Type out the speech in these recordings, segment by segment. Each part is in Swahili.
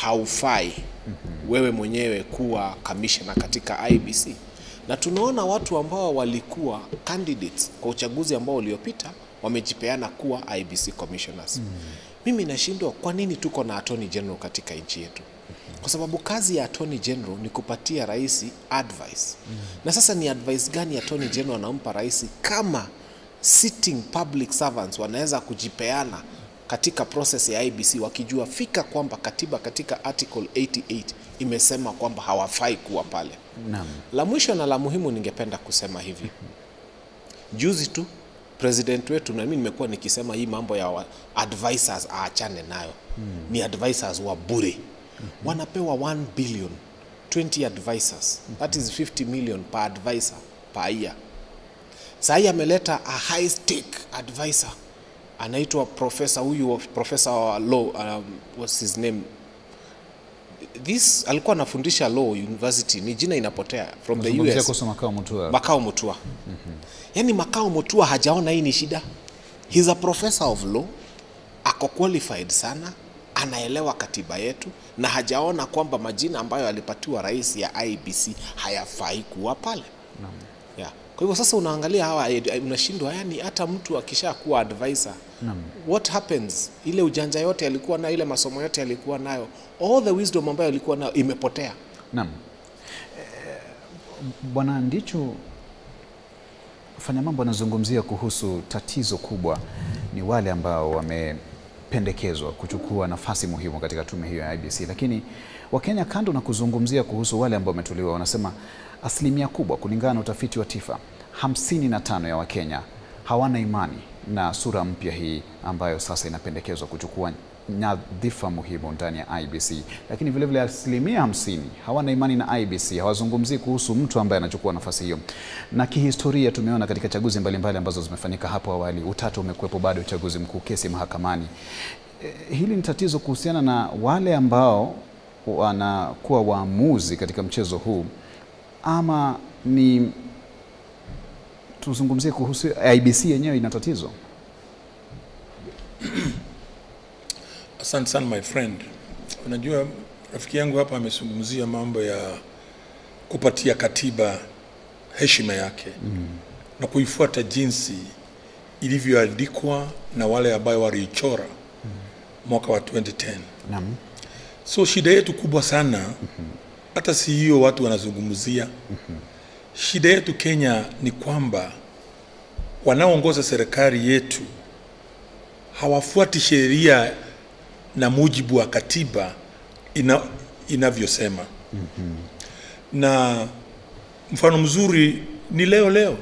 haufai wewe mwenyewe kuwa commissioner katika IEBC. Na tunaona watu ambao walikuwa candidates kwa uchaguzi ambao uliopita wamejipeana kuwa IEBC commissioners. Mimi nashindwa kwa nini tuko na Attorney General katika nchi yetu. Kwa sababu kazi ya Attorney General ni kupatia rais advice. Na sasa ni advice gani Attorney General anampa rais kama sitting public servants wanaweza kujipeana katika process ya IEBC wakijua fika kwamba katiba katika article 88 imesema kwamba hawafai kuwa pale. Naam. La mwisho na la muhimu ningependa kusema hivi. Juzi tu president wetu, na mimi nimekuwa nikisema hii mambo ya advisors aachane nayo. Ni advisors wa bure. Wanapewa 1 billion, 20 advisors. That is 50 million per advisor per year. Sahi ameleta a high stake advisor. Anaitwa professor huyu, professor wa law, what's his name? This alikuwa anafundisha law university, ni jina inapotea, from the Unazungumzia US. kuhusu Makau Mutua. Makau Mutua. Yaani Makau Mutua hajaona hii ni shida. He's a professor of law, ako qualified sana, anaelewa katiba yetu na hajaona kwamba majina ambayo alipatiwa rais ya IEBC hayafai kuwa pale. Yeah. Kwa hivyo sasa unaangalia hawa, unashindwa, yani hata mtu akishakuwa advisor, what happens? Ile ujanja yote alikuwa nayo, ile masomo yote alikuwa nayo, all the wisdom ambayo alikuwa nayo imepotea. Naam. Bwana Ndichu, fanya mambo anazungumzia kuhusu tatizo kubwa ni wale ambao wamependekezwa kuchukua nafasi muhimu katika tume hiyo ya IEBC. Lakini Wakenya, kando na kuzungumzia kuhusu wale ambao wametuliwa, wanasema asilimia kubwa kulingana na utafiti wa TIFA, 55 ya Wakenya hawana imani na sura mpya hii ambayo sasa inapendekezwa kuchukua nyadhifa muhimu ndani ya IEBC. Lakini vile vile 50% hawana imani na IEBC, hawazungumzii kuhusu mtu ambaye anachukua nafasi hiyo. Na kihistoria tumeona katika chaguzi mbalimbali ambazo zimefanyika hapo awali, utata umekuwepo bado uchaguzi mkuu, kesi mahakamani. Hili ni tatizo kuhusiana na wale ambao wanakuwa waamuzi katika mchezo huu, ama ni tuzungumzie kuhusu IEBC yenyewe ina tatizo? Asante sana my friend. Unajua rafiki yangu hapa amezungumzia mambo ya kupatia katiba heshima yake na kuifuata jinsi ilivyoandikwa na wale ambao waliichora mwaka wa 2010. Naam. So shida yetu kubwa sana, hata si hiyo watu wanazungumzia. Shida yetu Kenya ni kwamba wanaoongoza serikali yetu hawafuati sheria na mujibu wa katiba inavyosema. Na mfano mzuri ni leo leo.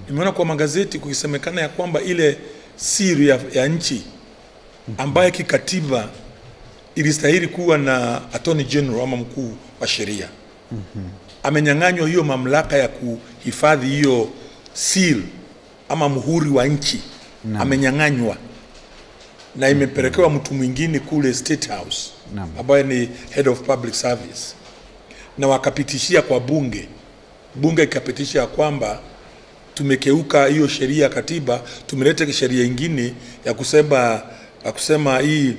Nimeona kwa magazeti kukisemekana ya kwamba ile siri ya nchi ambaye kikatiba ilistahili kuwa na Attorney General ama mkuu wa sheria, amenyang'anywa hiyo mamlaka ya kuhifadhi hiyo seal ama muhuri wa nchi. Amenyang'anywa na imepelekewa mtu mwingine kule State House ambaye ni head of public service, na wakapitishia kwa bunge. Bunge ikapitisha kwamba tumekeuka hiyo sheria ya katiba, tumeleta sheria nyingine ya kusema hii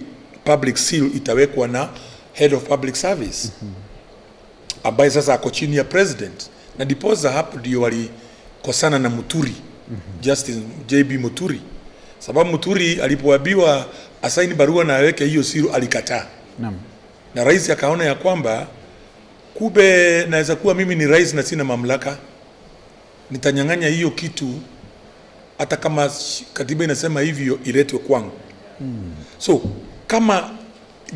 public seal itawekwa na head of public service ambaye sasa ako chini ya president. Na diposa hapo ndio walikosana na Muturi, Justin JB Muturi, sababu Muturi alipoambiwa asaini barua na aweke hiyo seal alikataa. Naam. Na rais akaona ya kwamba kumbe naweza kuwa mimi ni rais na sina mamlaka, nitanyang'anya hiyo kitu hata kama katiba inasema hivyo iletwe kwangu. So kama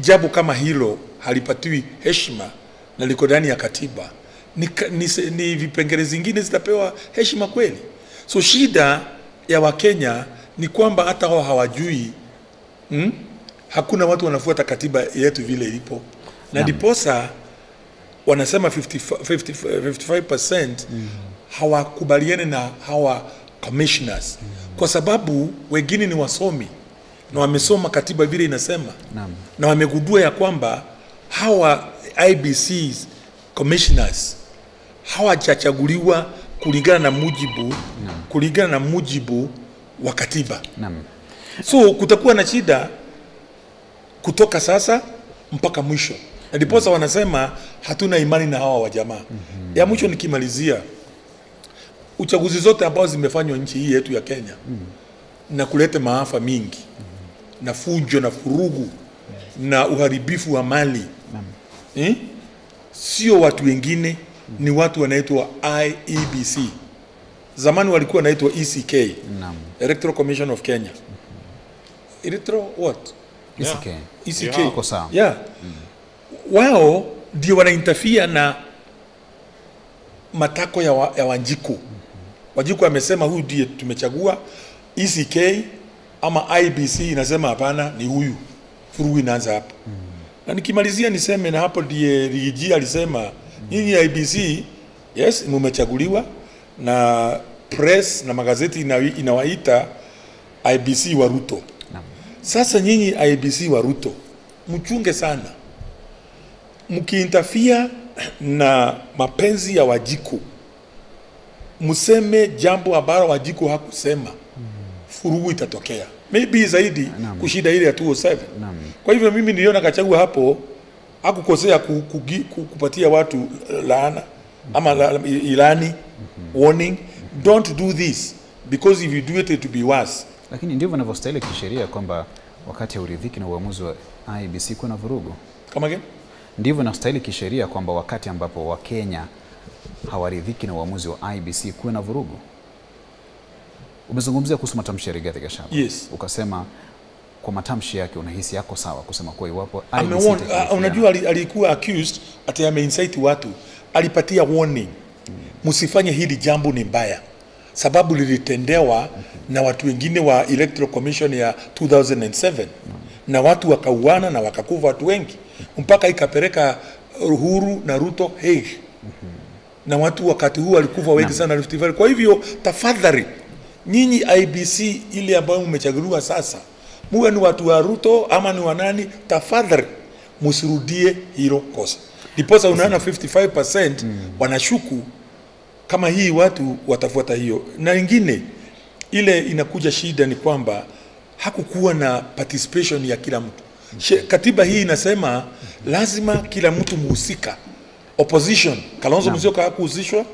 jambo kama hilo halipatiwi heshima na liko ndani ya katiba, ni vipengele zingine zitapewa heshima kweli? So shida ya Wakenya ni kwamba hata wao hawajui, hakuna watu wanafuata katiba yetu vile ilipo. Na ndiposa wanasema 55% hawakubaliani na hawa commissioners, kwa sababu wengine ni wasomi na wamesoma katiba vile inasema. Na wamegundua ya kwamba hawa IEBC commissioners hawajachaguliwa kulingana na mujibu wa katiba. So kutakuwa na shida kutoka sasa mpaka mwisho. Na ndiposa wanasema hatuna imani na hawa wajamaa. Ya mwisho nikimalizia, uchaguzi zote ambazo zimefanywa nchi hii yetu ya Kenya na kuleta maafa mingi na fujo na furugu na uharibifu wa mali, sio watu wengine, ni watu wanaitwa IEBC. Zamani walikuwa wanaitwa ECK, Electoral Commission of Kenya. Electoral what? ECK. ECK. Iko sawa. Yeah. Wao ndio wanainterfere na matako ya Wanjiku. Wanjiku amesema huyu ndiye tumechagua. ECK ama IBC inasema hapana, ni huyu. Furugu inaanza hapo. Na nikimalizia niseme, na hapo ndiye Rigiji alisema nyinyi IBC, yes, mumechaguliwa na press na magazeti inawaita IBC wa Ruto. Sasa nyinyi IBC wa Ruto mchunge sana, mkiinterfere na mapenzi ya Wanjiku, mseme jambo ambalo Wanjiku hakusema, furugu itatokea maybe zaidi kushinda ile ya 207. Kwa hivyo mimi niliona Gachagua hapo hakukosea kupatia watu laana ama ilani, warning, don't do this because if you do it it will be worse. Lakini ndivyo inavyostahili kisheria kwamba wakati hauridhiki na uamuzi wa IEBC kuna vurugu. Kama gani? Ndivyo inastahili kisheria kwamba wakati ambapo Wakenya hawaridhiki na uamuzi wa IEBC kuwe na vurugu. Umezungumzia kuhusu matamshi ya Rigathi Gachagua. Yes. Ukasema kwa matamshi yake unahisi yako sawa kusema kwa iwapo IEBC unajua alikuwa accused ati ameincite watu, alipatia warning. Msifanye hili jambo, ni mbaya. Sababu lilitendewa na watu wengine wa Electoral Commission ya 2007 na watu wakauana na wakakufa watu wengi mpaka ikapeleka Uhuru na Ruto Hague. Na watu wakati huu walikufa wengi sana Rift Valley. Kwa hivyo tafadhali nyinyi IEBC ile ambayo mmechaguliwa sasa, muwe ni watu wa Ruto ama ni wa nani, tafadhali msirudie hilo kosa. Ndiposa unaona 55% wanashuku kama hii watu watafuata hiyo. Na ingine ile inakuja shida ni kwamba hakukuwa na participation ya kila mtu. Katiba hii inasema lazima kila mtu muhusika. Opposition, Kalonzo Musyoka hakuhusishwa.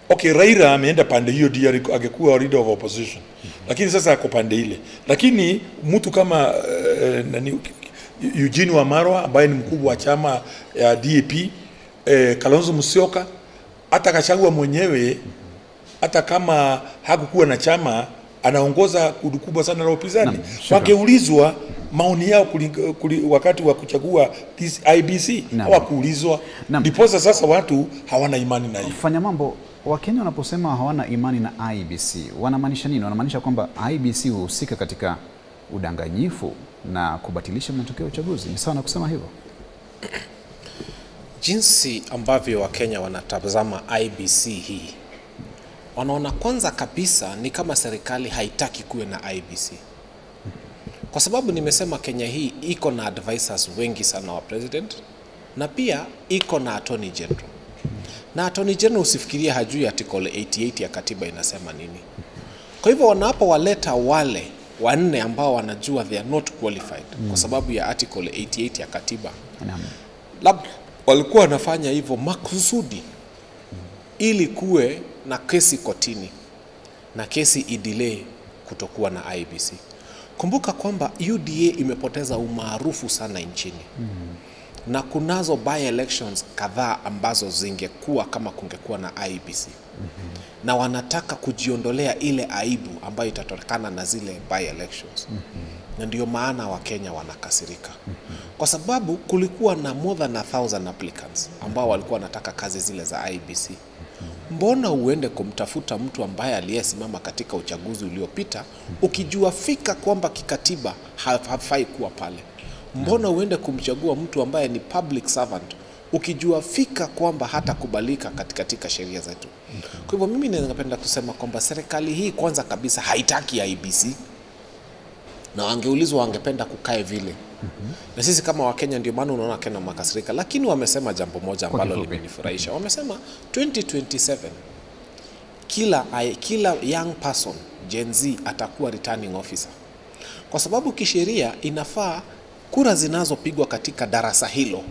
Okay, Raila ameenda pande hiyo ndiye angekuwa leader of opposition. Lakini sasa ako pande ile. Lakini mtu kama nani, Eugene Wamalwa ambaye ni mkubwa wa chama ya DAP, Kalonzo Musyoka, hata Gachagua mwenyewe hata kama hakukuwa na chama anaongoza kundi kubwa sana la upinzani. Wangeulizwa maoni yao wakati wa kuchagua this IBC, hawakuulizwa. Ndiposa sasa watu hawana imani na hiyo. Fanya mambo, Wakenya wanaposema hawana imani na IEBC wanamaanisha nini? Wanamaanisha kwamba IEBC huhusika katika udanganyifu na kubatilisha matokeo ya uchaguzi. Ni sawa na kusema hivyo? Jinsi ambavyo Wakenya wanatazama IEBC hii, wanaona kwanza kabisa ni kama serikali haitaki kuwe na IEBC. Kwa sababu nimesema Kenya hii iko na advisors wengi sana wa president na pia iko na attorney general. Na attorney general usifikirie hajui article 88 ya katiba inasema nini. Kwa hivyo wanapowaleta wale wanne ambao wanajua they are not qualified kwa sababu ya article 88 ya katiba, labda walikuwa wanafanya hivyo makusudi ili kuwe na kesi kotini na kesi idelay kutokuwa na IEBC. Kumbuka kwamba UDA imepoteza umaarufu sana nchini. Na kunazo by elections kadhaa ambazo zingekuwa kama kungekuwa na IEBC. Na wanataka kujiondolea ile aibu ambayo itatokana na zile by elections. Na ndio maana Wakenya wanakasirika. Kwa sababu kulikuwa na more than 1,000 applicants ambao walikuwa wanataka kazi zile za IEBC. Mbona uende kumtafuta mtu ambaye aliyesimama katika uchaguzi uliopita ukijua fika kwamba kikatiba hafai kuwa pale? Mbona uende kumchagua mtu ambaye ni public servant ukijua fika kwamba hatakubalika katika sheria zetu? Kwa hivyo mimi ningependa kusema kwamba serikali hii kwanza kabisa haitaki IEBC, na wangeulizwa wangependa kukae vile. Na sisi kama Wakenya ndio maana unaona Kenya makasirika. Lakini wamesema jambo moja ambalo limenifurahisha. Wamesema 2027 kila young person Gen Z atakuwa returning officer. Kwa sababu kisheria inafaa kura zinazopigwa katika darasa hilo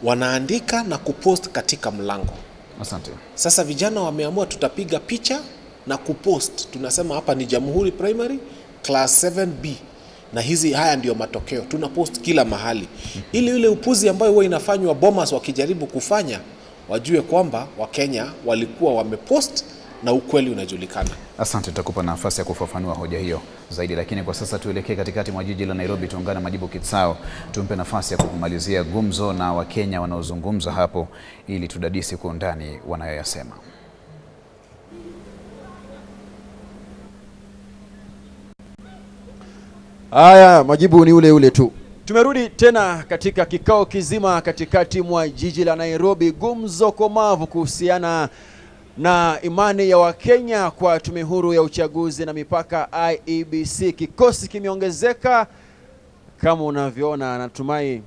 Wanaandika na kupost katika mlango. Asante. Sasa vijana wameamua tutapiga picha na kupost. Tunasema hapa ni Jamhuri Primary Class 7B. Na hizi haya ndio matokeo. Tunapost kila mahali. Ili ile upuzi ambayo huwa inafanywa Bomas wakijaribu kufanya, wajue kwamba Wakenya walikuwa wamepost na ukweli unajulikana. Asante, tutakupa nafasi ya kufafanua hoja hiyo zaidi, lakini kwa sasa tuelekee katikati mwa jiji la Nairobi, tuungane Majibu Kitsao, tumpe nafasi ya kumalizia gumzo na Wakenya wanaozungumza hapo ili tudadisi kwa undani wanayoyasema. Haya, majibu ni ule ule tu. Tumerudi tena katika kikao kizima katikati mwa jiji la Nairobi, gumzo komavu kuhusiana na imani ya Wakenya kwa Tume Huru ya Uchaguzi na Mipaka IEBC. Kikosi kimeongezeka kama unavyoona, natumai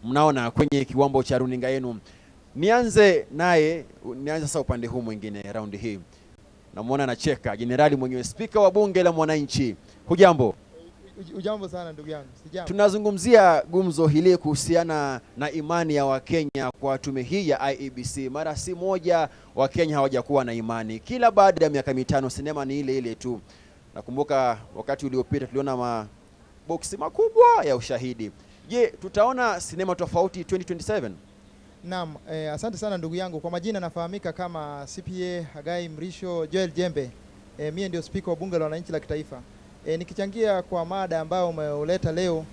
mnaona kwenye kiwambo cha runinga yenu. Nianze naye, nianze sasa upande huu mwingine raundi hii. Namuona anacheka, jenerali mwenyewe, spika wa bunge la mwananchi. Hujambo? Ujambo sana ndugu yangu. Sijambo. Tunazungumzia gumzo hili kuhusiana na imani ya Wakenya kwa tume hii ya IEBC. Mara si moja Wakenya hawajakuwa na imani. Kila baada ya miaka mitano sinema ni ile ile tu. Nakumbuka wakati uliopita tuliona maboksi makubwa ya ushahidi. Je, tutaona sinema tofauti 2027? Naam, asante sana ndugu yangu. Kwa majina nafahamika kama CPA Hagai Mrisho Joel Jembe. Mie ndio spika wa bunge la wananchi la kitaifa. Nikichangia kwa mada ambayo umeuleta leo,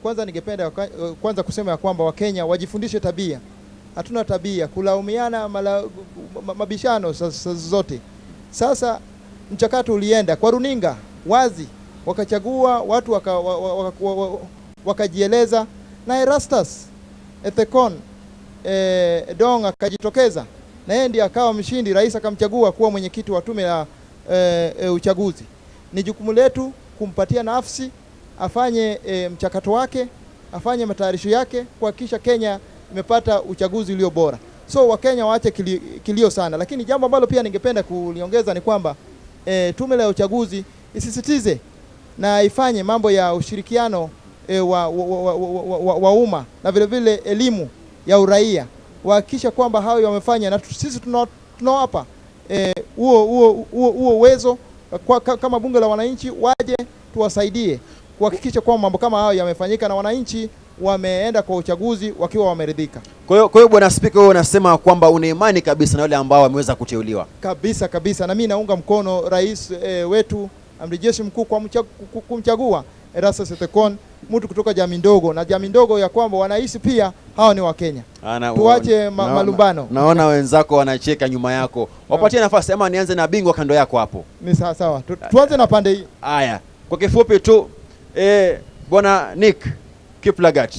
kwanza ningependa kwanza kusema ya kwamba Wakenya wajifundishe tabia. Hatuna tabia kulaumiana, mabishano zote. Sasa mchakato ulienda kwa runinga wazi, wakachagua watu wakajieleza, na Erastus Ethekon Dong akajitokeza na yeye ndiye akawa mshindi. Rais akamchagua kuwa mwenyekiti wa tume ya uchaguzi. Ni jukumu letu kumpatia nafsi afanye mchakato wake, afanye matayarisho yake kuhakikisha Kenya imepata uchaguzi ulio bora. So Wakenya waache kilio sana. Lakini jambo ambalo pia ningependa kuliongeza ni kwamba tume la uchaguzi isisitize na ifanye mambo ya ushirikiano wa umma na vile vile elimu ya uraia, wahakikisha kwamba hayo wamefanya, na sisi tunawapa huo uwezo kama bunge la wananchi, waje tuwasaidie kuhakikisha kwamba mambo kama hayo yamefanyika na wananchi wameenda kwa uchaguzi wakiwa wameridhika. Kwa hiyo Bwana Spika, wewe unasema kwamba una imani kabisa na wale ambao wameweza kuteuliwa? Kabisa kabisa, na mimi naunga mkono rais wetu amri jeshi mkuu kwa kumchagua Erastus Ethekon, mtu kutoka jamii ndogo, na jamii ndogo ya kwamba wanahisi pia hao ni Wakenya. Tuache malumbano. Naona wenzako wanacheka nyuma yako. Wapatie nafasi ama nianze na bingwa kando yako hapo. Ni sawa sawa. Tuanze na pande hii. Haya. Kwa kifupi tu Bwana Nick Kiplagat,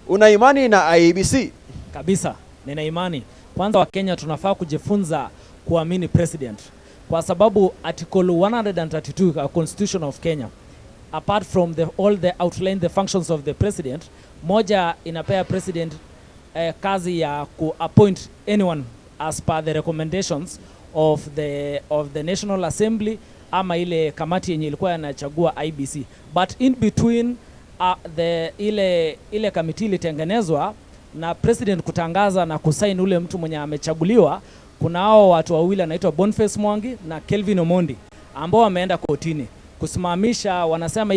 una imani na IEBC? Kabisa, nina imani. Kwanza Wakenya tunafaa kujifunza kuamini president, kwa sababu article 132 ya Constitution of Kenya, apart from the all the outline the functions of the president, moja inapea president kazi ya ku appoint anyone as per the recommendations of the National Assembly ama ile kamati yenye ilikuwa inachagua IBC. But in between the ile kamati ilitengenezwa na president kutangaza na kusign ule mtu mwenye amechaguliwa, kuna hao watu wawili anaitwa Boniface Mwangi na Kelvin Omondi ambao wameenda kotini kusimamisha, wanasema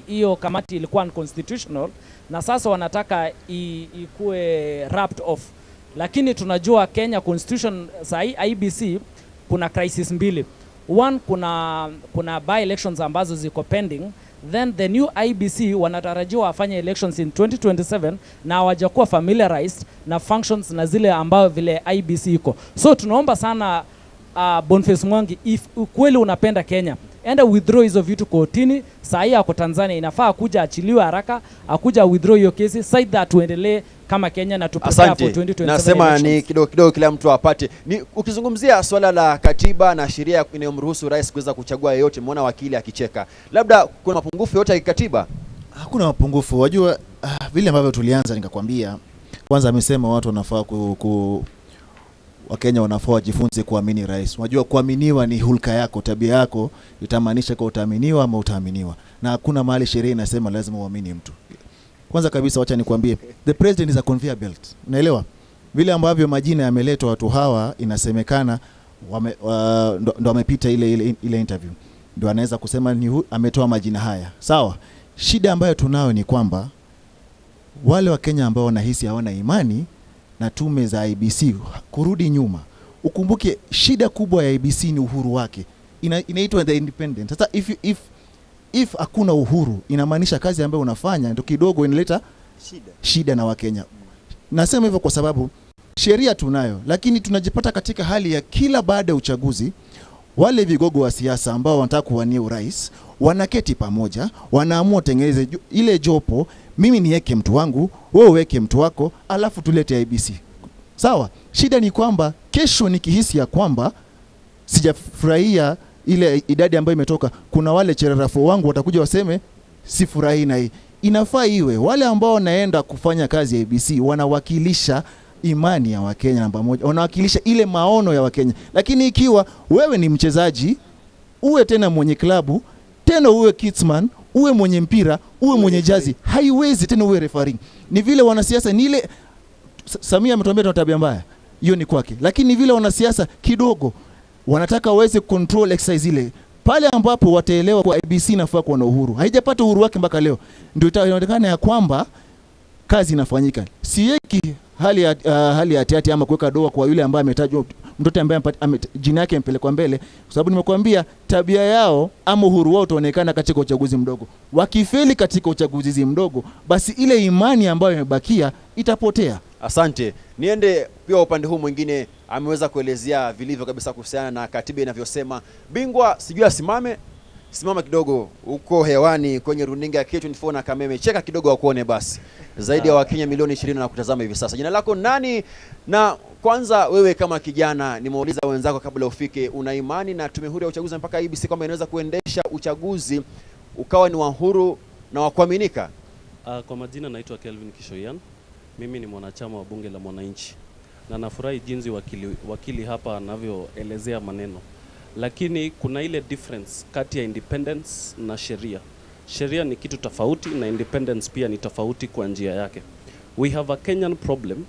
hiyo kamati ilikuwa unconstitutional na sasa wanataka ikue wrapped off. Lakini tunajua Kenya Constitution sahi IBC kuna crisis mbili. One, kuna by elections ambazo ziko pending. Then the new IBC wanatarajiwa wafanye elections in 2027 na hawajakuwa familiarized na functions na zile ambayo vile IBC iko. So tunaomba sana Boniface Mwangi, if ukweli unapenda Kenya, enda withdraw hizo vitu kotini. Saa hii ako Tanzania, inafaa kuja achiliwe haraka, akuja withdraw hiyo kesi side that tuendelee kama Kenya na tu prepare for 2027. Nasema ni kidogo kidogo kila mtu apate. Ni ukizungumzia swala la katiba na sheria inayomruhusu rais kuweza kuchagua yeyote, muona wakili akicheka. Labda kuna mapungufu yote ya kikatiba? Hakuna mapungufu. Wajua vile ambavyo tulianza nikakwambia, kwanza amesema watu wanafaa Wakenya wanafaa wajifunze kuamini rais. Unajua kuaminiwa ni hulka yako, tabia yako itamaanisha kwa utaaminiwa ama utaaminiwa. Na hakuna mahali sheria inasema lazima uamini mtu. Kwanza kabisa wacha nikwambie, the president is a conveyor belt. Unaelewa? Vile ambavyo majina yameletwa watu hawa, inasemekana ndo wamepita ile interview. Ndio anaweza kusema ni ametoa majina haya. Sawa. Shida ambayo tunayo ni kwamba wale wa Kenya ambao wanahisi hawana imani na tume za IEBC kurudi nyuma. Ukumbuke shida kubwa ya IEBC ni uhuru wake. Inaitwa the independent. Sasa if hakuna uhuru, inamaanisha kazi ambayo unafanya ndio kidogo inaleta shida na Wakenya. Nasema hivyo kwa sababu sheria tunayo, lakini tunajipata katika hali ya kila baada ya uchaguzi wale vigogo wa siasa ambao wanataka kuwania urais wanaketi pamoja, wanaamua tengeneze ile jopo, mimi niweke mtu wangu, wewe uweke mtu wako, alafu tulete IEBC. Sawa? Shida ni kwamba kesho nikihisi ya kwamba sijafurahia ile idadi ambayo imetoka, kuna wale chererafu wangu watakuja waseme sifurahi na hii. Inafaa iwe wale ambao wanaenda kufanya kazi ya IEBC wanawakilisha imani ya Wakenya namba moja, wanawakilisha ile maono ya Wakenya. Lakini ikiwa wewe ni mchezaji, uwe tena mwenye klabu, tena uwe kitsman, uwe mwenye mpira, uwe mwenye jazi, haiwezi tena uwe referee. Ni vile wanasiasa, ni ile Samia ametuambia tuna tabia mbaya, hiyo ni kwake. Lakini vile wanasiasa kidogo wanataka waweze control exercise ile. Pale ambapo wataelewa kwa IEBC inafaa kuwa na uhuru. Haijapata uhuru wake mpaka leo. Ndio itaonekana ya kwamba kazi inafanyika. Siweki hali ya hatihati ama kuweka doa kwa yule ambaye ametajwa, mtoto ambaye jina yake mpelekwa mbele, kwa sababu nimekuambia tabia yao ama uhuru wao utaonekana katika uchaguzi mdogo. Wakifeli katika uchaguzi mdogo, basi ile imani ambayo imebakia itapotea. Asante. Niende pia upande huu mwingine, ameweza kuelezea vilivyo kabisa kuhusiana na katiba inavyosema. Bingwa sijui asimame, simama kidogo uko hewani kwenye runinga ya K24 na Kameme. Cheka kidogo wakuone basi. Zaidi ya Wakenya milioni 20 na kutazama hivi sasa. Jina lako nani? Na kwanza wewe kama kijana, nimeuliza wenzako kabla ufike, una imani na tume huru ya uchaguzi mpaka IEBC kwamba inaweza kuendesha uchaguzi ukawa ni wa huru na wa kuaminika? Kwa majina naitwa Kelvin Kishoyan. Mimi ni mwanachama wa bunge la mwananchi. Na nafurahi jinsi wakili hapa anavyoelezea maneno. Lakini kuna ile difference kati ya independence na sheria. Sheria ni kitu tofauti na independence pia ni tofauti kwa njia yake. We have a Kenyan problem,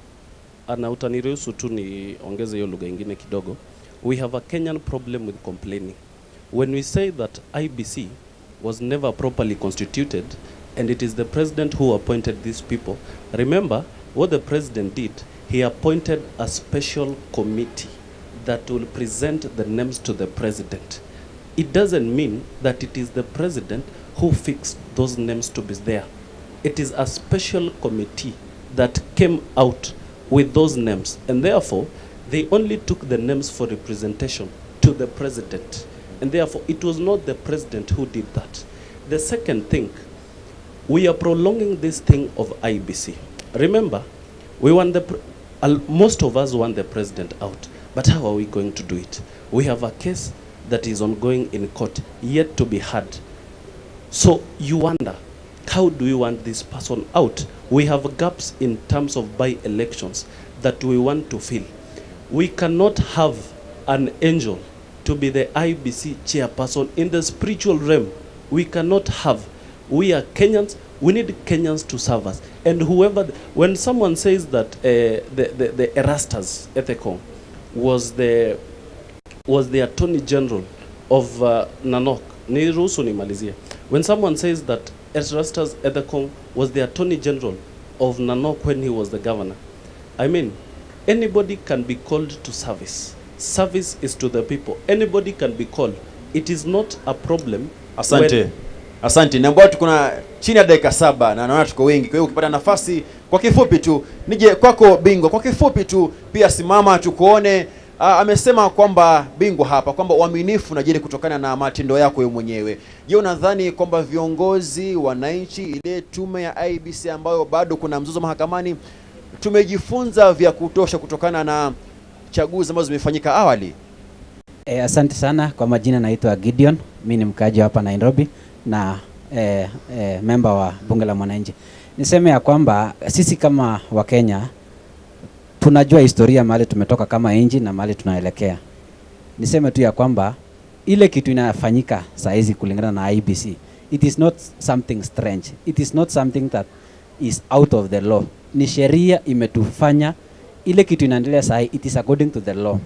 na utaniruhusu tu niongeze hiyo lugha nyingine kidogo. We have a Kenyan problem with complaining. When we say that IBC was never properly constituted and it is the president who appointed these people, remember what the president did, he appointed a special committee that will present the names to the president. It doesn't mean that it is the president who fixed those names to be there. It is a special committee that came out with those names, and therefore they only took the names for representation to the president, and therefore it was not the president who did that. The second thing, we are prolonging this thing of IBC. Remember, we want the most of us want the president out. But how are we going to do it? We have a case that is ongoing in court, yet to be heard. So you wonder, how do we want this person out? We have gaps in terms of by-elections that we want to fill. We cannot have an angel to be the IBC chairperson in the spiritual realm. We cannot have. We are Kenyans. We need Kenyans to serve us. And whoever, when someone says that the Erastus Ethekon was the Attorney General of Nanok, niruhusu nimalizie. When someone says that Erastus Ethekon was the Attorney General of Nanok when he was the governor, I mean, anybody can be called to service. Service is to the people. Anybody can be called. It is not a problem. Asante. Asante. Naomba tuko na chini ya dakika 7 na naona tuko wengi. Kwa hiyo ukipata nafasi kwa kifupi tu nije kwako Bingwa. Kwa kifupi tu pia simama tukuone. Amesema kwamba Bingwa hapa kwamba uaminifu unajiri kutokana na matendo yako wewe mwenyewe. Je, unadhani kwamba viongozi, wananchi, ile tume ya IEBC ambayo bado kuna mzozo mahakamani, tumejifunza vya kutosha kutokana na chaguzi ambazo zimefanyika awali? Asante sana. Kwa majina naitwa Gideon. Mimi ni mkaaji hapa Nairobi na member wa bunge la mwananchi. Niseme ya kwamba sisi kama Wakenya tunajua historia mahali tumetoka kama nchi na mahali tunaelekea. Niseme tu ya kwamba ile kitu inafanyika saa hizi kulingana na IEBC, it is not something strange. It is not something that is out of the law. Ni sheria imetufanya ile kitu inaendelea sahi, it is according to the law.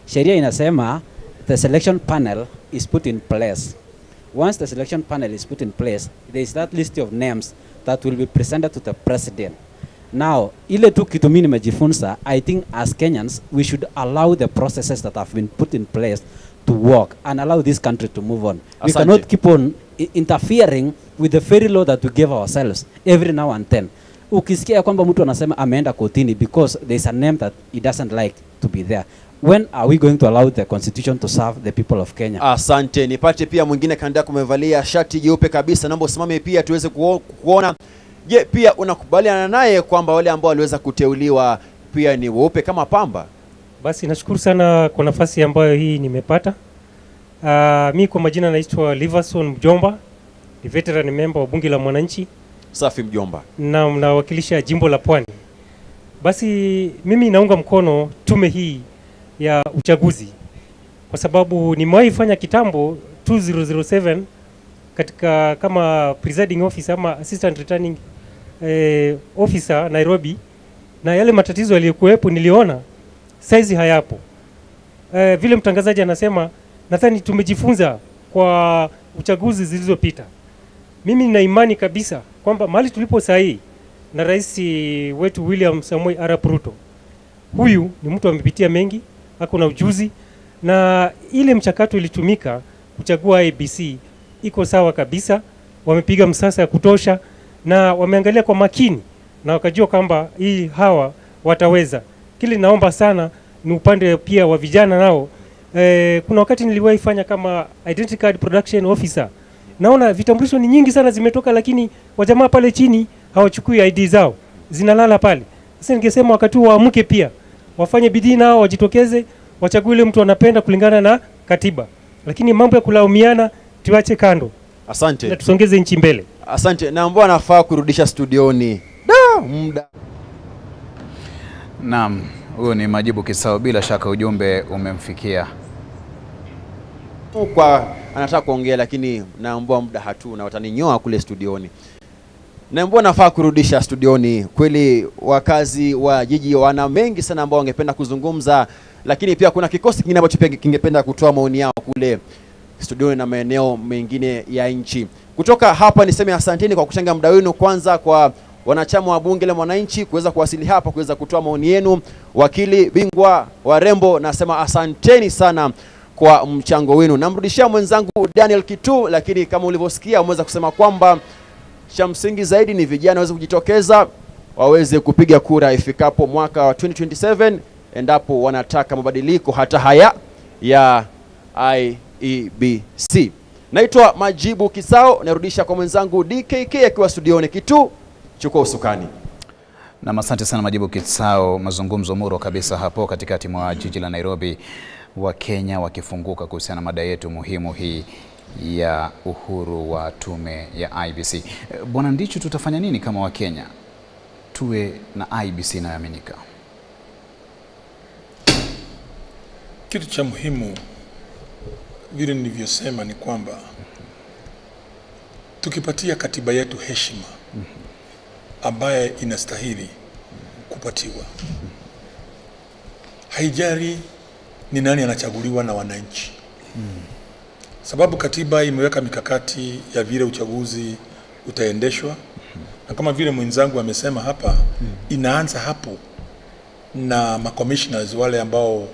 Sheria inasema the selection panel is put in place. Once the selection panel is put in place, there is that list of names that will be presented to the president. Now, ile tu kitu mimi nimejifunza, I think as Kenyans, we should allow the processes that have been put in place to work and allow this country to move on. We Asante. Cannot keep on interfering with the very law that we gave ourselves every now and then. Ukisikia kwamba mtu anasema ameenda kotini because there is a name that he doesn't like to be there. When are we going to allow the constitution to serve the people of Kenya? Asante. Nipate pia mwingine kando yako umevalia shati jeupe kabisa, naomba usimame pia tuweze kuona. Je, pia unakubaliana naye kwamba wale ambao waliweza kuteuliwa pia ni weupe kama pamba? Basi nashukuru sana kwa nafasi ambayo hii nimepata. Mi kwa majina naitwa Liverson Mjomba, ni veteran member wa Bunge la Mwananchi. Safi mjomba. Na mnawakilisha jimbo la Pwani. Basi mimi naunga mkono tume hii ya uchaguzi kwa sababu nimewahi fanya kitambo 2007 katika kama presiding officer ama assistant returning officer Nairobi, na yale matatizo yaliyokuwepo niliona saizi hayapo. Vile mtangazaji anasema, nadhani tumejifunza kwa uchaguzi zilizopita. Mimi nina imani kabisa kwamba mahali tulipo sahi na rais wetu William Samoei Arap Ruto, huyu ni mtu amepitia mengi, ako na ujuzi, na ile mchakato ilitumika kuchagua IEBC iko sawa kabisa. Wamepiga msasa ya kutosha na wameangalia kwa makini na wakajua kwamba hii hawa wataweza. Kile naomba sana ni upande pia wa vijana nao. Kuna wakati niliwahi fanya kama identity card production officer. Naona vitambulisho ni nyingi sana zimetoka, lakini wajamaa pale chini hawachukui ID zao, zinalala pale. Sasa ningesema wakati waamke pia, wafanye bidii nao, wajitokeze, wachague yule mtu anapenda kulingana na katiba. Lakini mambo ya kulaumiana tuache kando. Asante. Na tusongeze nchi mbele. Asante. Na ambao anafaa kurudisha studioni. Da, muda. Naam, huyo ni Majibu Kisao, bila shaka ujumbe umemfikia. Kwa anataka kuongea lakini naambua muda hatuna, wataninyoa kule studioni. Naambua nafaa kurudisha studioni. Kweli wakazi wa jiji wana mengi sana ambao wangependa kuzungumza, lakini pia kuna kikosi kingine ambacho pia kingependa kutoa maoni yao kule studioni na maeneo mengine ya nchi. Kutoka hapa niseme asanteni kwa kutenga muda wenu, kwanza kwa wanachama wa Bunge la Mwananchi kuweza kuwasili hapa kuweza kutoa maoni yenu. Wakili bingwa warembo, nasema asanteni sana kwa mchango wenu. Namrudishia mwenzangu Daniel Kitu, lakini kama ulivyosikia umeweza kusema kwamba cha msingi zaidi ni vijana waweze kujitokeza, waweze kupiga kura ifikapo mwaka wa 2027 endapo wanataka mabadiliko hata haya ya IEBC. Naitwa Majibu Kisao, narudisha kwa mwenzangu DKK akiwa studioni. Kitu, chukua usukani. Na asante sana Majibu Kisao, mazungumzo muro kabisa hapo katikati mwa jiji la Nairobi, wa Kenya wakifunguka kuhusiana na mada yetu muhimu hii ya uhuru wa tume ya IEBC. Bwana Ndichu, tutafanya nini kama wa Kenya tuwe na IEBC inayoaminika? Kitu cha muhimu vile nilivyosema ni kwamba tukipatia katiba yetu heshima ambaye inastahili kupatiwa, haijali ni nani anachaguliwa na wananchi. Sababu katiba imeweka mikakati ya vile uchaguzi utaendeshwa, na kama vile mwenzangu amesema hapa, inaanza hapo na ma-commissioners wale ambao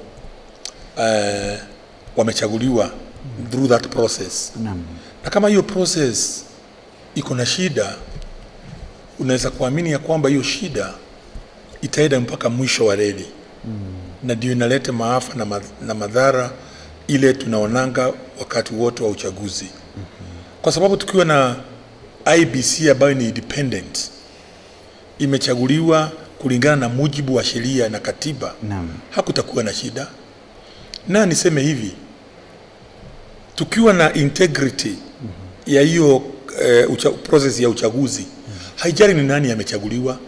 wamechaguliwa through that process. Na kama hiyo process iko na shida, unaweza kuamini ya kwamba hiyo shida itaenda mpaka mwisho wa reli. Na ndio inaleta maafa na madhara ile tunaonanga wakati wote wa uchaguzi. Kwa sababu tukiwa na IEBC ambayo ni independent, imechaguliwa kulingana na mujibu wa sheria na katiba, hakutakuwa na shida. Na niseme hivi, tukiwa na integrity ya hiyo process ya uchaguzi, haijali ni nani amechaguliwa,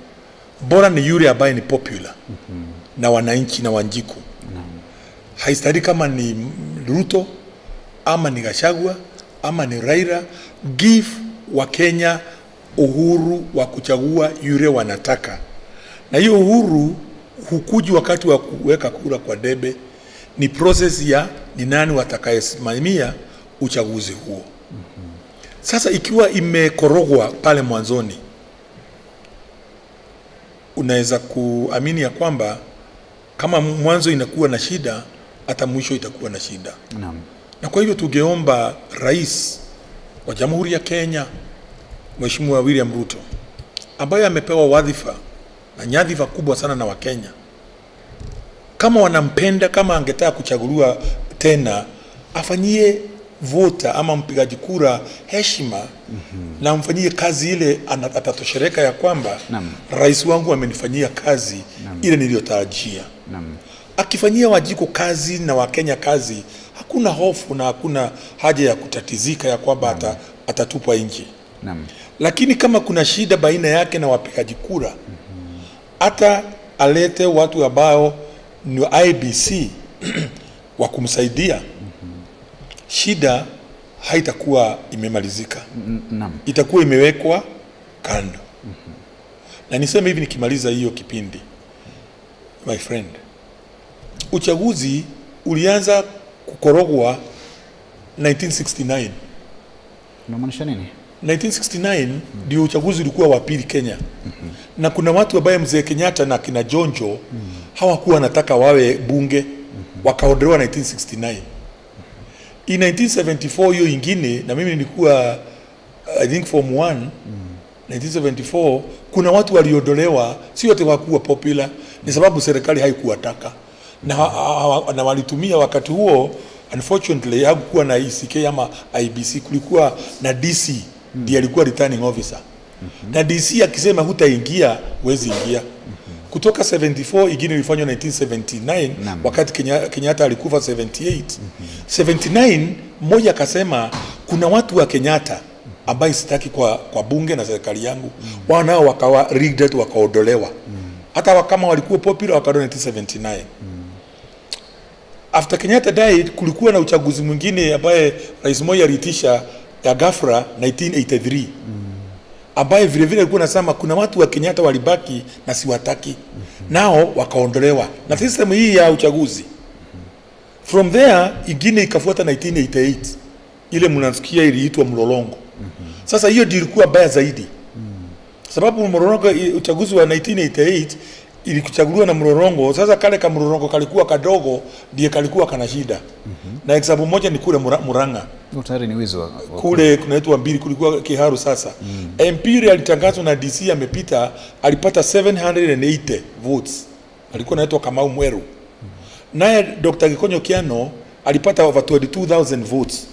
bora ni yule ambaye ni popular na wananchi na Wanjiku. Haistahili kama ni Ruto ama ni Gachagua ama ni Raila. Give wa Kenya uhuru wa kuchagua yule wanataka. Na hiyo uhuru hukuji wakati wa kuweka kura kwa debe, ni process ya ni nani watakayesimamia uchaguzi huo. Sasa ikiwa imekorogwa pale mwanzoni, unaweza kuamini ya kwamba kama mwanzo inakuwa na shida, hata mwisho itakuwa na shida. Naam. Na kwa hivyo tungeomba Rais wa Jamhuri ya Kenya Mheshimiwa William Ruto, ambaye amepewa wadhifa na nyadhifa kubwa sana na Wakenya, kama wanampenda, kama angetaka kuchaguliwa tena, afanyie vota ama mpigaji kura heshima na amfanyie kazi ile atatoshereka ya kwamba rais wangu amenifanyia kazi ile niliyotarajia. Akifanyia Wajiko kazi na Wakenya kazi, hakuna hofu na hakuna haja ya kutatizika ya kwamba atatupwa nje. Lakini kama kuna shida baina yake na wapigaji kura, hata alete watu ambao ni IBC wa kumsaidia, shida haitakuwa imemalizika. Itakuwa imewekwa kando. Na niseme hivi nikimaliza hiyo kipindi, my friend, uchaguzi ulianza kukorogwa 1969. Unamaanisha nini? 1969 ndio uchaguzi ulikuwa wa pili Kenya. Na kuna watu ambao mzee Kenyatta na kina Jonjo hawakuwa wanataka wawe bunge, wakaondolewa 1969. In 1974 hiyo ingine, na mimi nilikuwa I think form 1, 1974 kuna watu waliondolewa, si wote hawakuwa popular, ni sababu serikali haikuwataka. Na walitumia wakati huo, unfortunately hakukuwa na ECK ama IBC, kulikuwa na DC ndiye alikuwa returning officer. Na DC akisema hutaingia, huwezi ingia. Kutoka 74 ingine ilifanywa 1979 wakati Kenyatta alikufa 78. 79 mmoja akasema kuna watu wa Kenyatta ambaye sitaki kwa bunge na serikali yangu. Wanao wakawa rigged, wakaondolewa. Hata kama walikuwa popular wakaondolewa 1979. After Kenyatta died, kulikuwa na uchaguzi mwingine ambaye Rais Moi aliitisha ya ghafla 1983. Ambaye vile vile alikuwa anasema kuna watu wa Kenyatta walibaki na siwataki. Nao wakaondolewa. Na system hii ya uchaguzi. From there ingine ikafuata 1988. Ile mnasikia iliitwa mlolongo. Sasa hiyo ndio ilikuwa baya zaidi. Sababu mlolongo, uchaguzi wa 1988 ilikuchaguliwa na mlolongo. Sasa kale ka mlolongo kalikuwa kadogo, ndiye kalikuwa kana shida. Na example moja ni kule Murang'a. Tayari ni wizi wa kule kunaitwa mbili, kulikuwa Kiharu sasa. MP alitangazwa na DC amepita, alipata 780 votes. Alikuwa anaitwa Kamau Mweru. Naye Dr. Gikonyo Kiano alipata over 22,000 votes.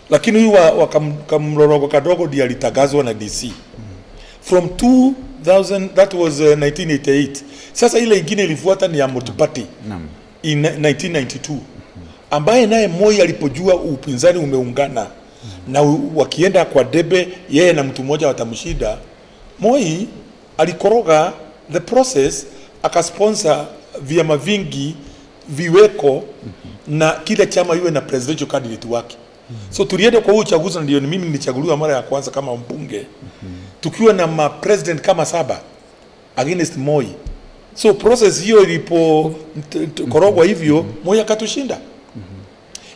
Lakini huyu wa kamlolongo kadogo ndiye alitangazwa na DC. From 2000, that was 1988. Sasa ile ingine ilifuata ni ya Multiparty in 1992. Ambaye naye Moi alipojua upinzani umeungana na wakienda kwa debe yeye na mtu mmoja watamshida, Moi alikoroga the process, akasponsor vyama vingi viweko na kila chama iwe na presidential candidate wake. So tulienda kwa uchaguzi, ndio mimi nilichaguliwa mara ya kwanza kama mbunge, tukiwa na ma president kama 7 against Moi. So process hiyo ilipo korogwa hivyo, Moi akatushinda.